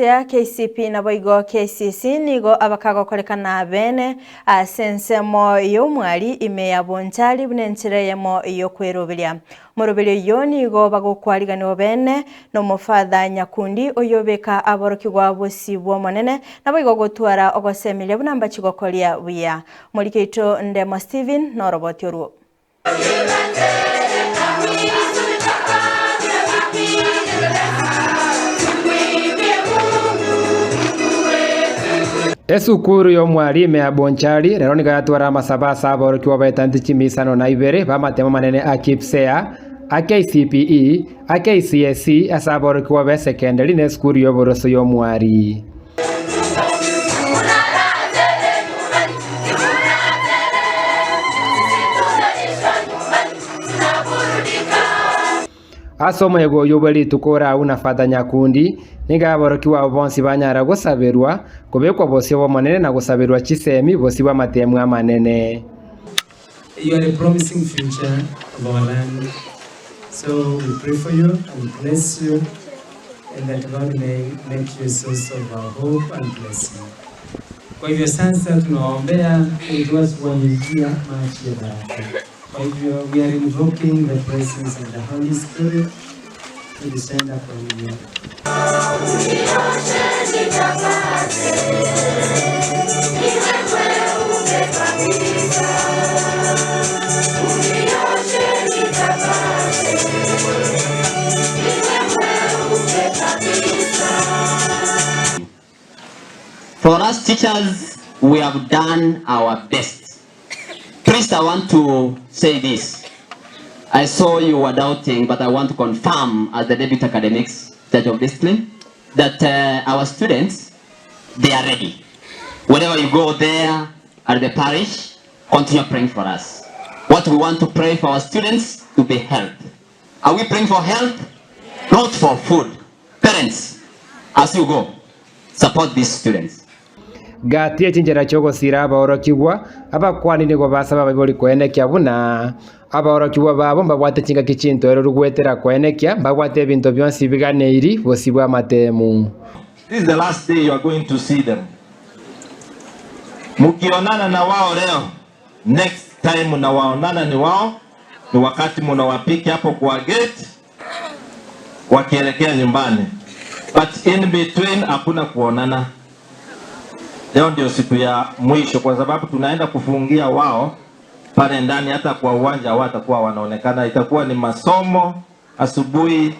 KPSEA, KCPE naboigo KCSE nigo abakagokorekana bene ase ensemo y'omwari ime ya Bonchari buna enchera eyemo y'okweroberia. Omoroberi oyio nigo bagokwariganigwa bene n'Omofather Nyakundi oyobeka aborokigwa bosio bw'Omonene naboigo gotwara ogosemeria buna mbachi gokoria buya. Omoriki oito Ndemo Stephen noroboti orwo. Esukuru y'omwalimu ya Bonchari rero nigo yatwara amasabo ase aborokigwa baetaneti chimisano na ibere b'amatemo amanene a KPSEA, a KCPE, a KCSE ase aborokigwa b'esekenderi na esukuru y'oboroso y'omwari. Ase omoyega oyio bwe rituko oragwe na Father Nyakundi, nigo aborokigwa abo bonsi banyara gosaberwa, kobekwa bosio bw'Omonene na gosaberwa chisemi bosio bw'amateemwa amanene. You are the promising future of our land so we pray for you and bless you and that God may make you a source of our hope and blessing. Kwa hivyo sasa tunawaombea ili tuwanyunyizia maji ya baraka. Kwa hivyo we are invoking the presence of the Holy Spirit to descend upon you. For us teachers, we have done our best. Priest, I want to say this. I saw you were doubting, but I want to confirm as the deputy academics, judge of discipline, that our students, they are ready. Whenever you go there at the parish, continue praying for us. What we want to pray for our students to be health. Are we praying for health? Not for food. Parents, as you go, support these students. Gati ye chinchera chi'ogosiira abaorokigwa, abakuani nigo basaba abaibori koenekia buna abaorokigwa babo mbabwate chingaki chintoereru goetera koenekia mbabwate ebinto bionsi biganeiri bosio bw'amateemu. This is the last day you are going to see them. Mukionana na wao leo, next time mnawaonana ni wao, ni wakati mnawapiki hapo kwa gate wakielekea nyumbani, but in between hakuna kuonana. Leo ndio siku ya mwisho, kwa sababu tunaenda kufungia wao pale ndani, hata kwa uwanja watakuwa wanaonekana. Itakuwa ni masomo asubuhi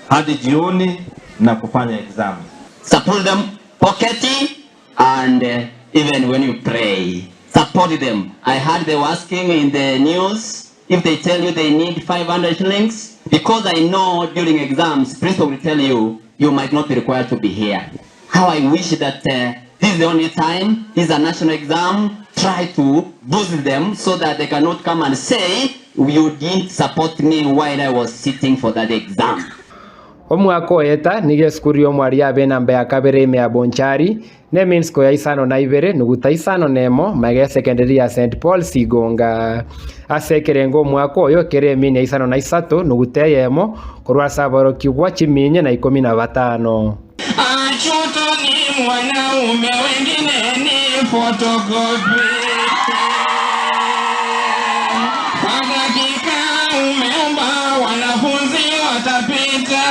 hadi jioni na kufanya exam. Support them pocket and even when you pray, support them. I heard they were asking in the news if they tell you they need 500 shillings, because I know during exams, principal will tell you, you might not be required to be here. How I wish that this is the only time, this is a national exam, try to boost them so that they cannot come and say, you didn't support me while I was sitting for that exam. Omwaka oeta nigo esukuru y'omwari yabe enamba ya kabere ime ya Bonchari, na eminsiko ya isano na ibere nuguta isano na emo magega y'esekenderi ya St Paul's Igonga. Ase ekerengo omwaka oyo kere emini ya isano na isato nuguta eyemo korwa ase aborokigwa chiminya na ikomi na batano. Achuto ni mwanaume wengine ni photocopy. Kwa dakika umeomba wanafunzi watapita.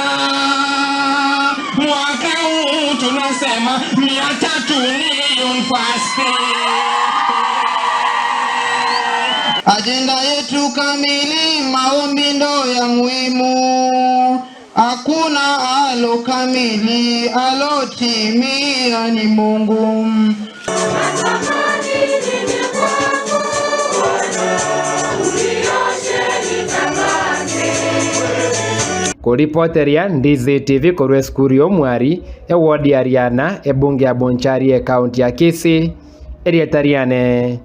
Mwaka huu tunasema 300 ni university. Ajenda yetu kamili, maombi ndo ya muhimu. Hakuna alo kamili, alotimia ni Mungu. Koripoteria Ndizi TV korwa esukuru y'omwari eward ya Riana ebunge ya Bonchari ekaunti ya Kisii erieta riane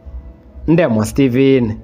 Ndemo Steven.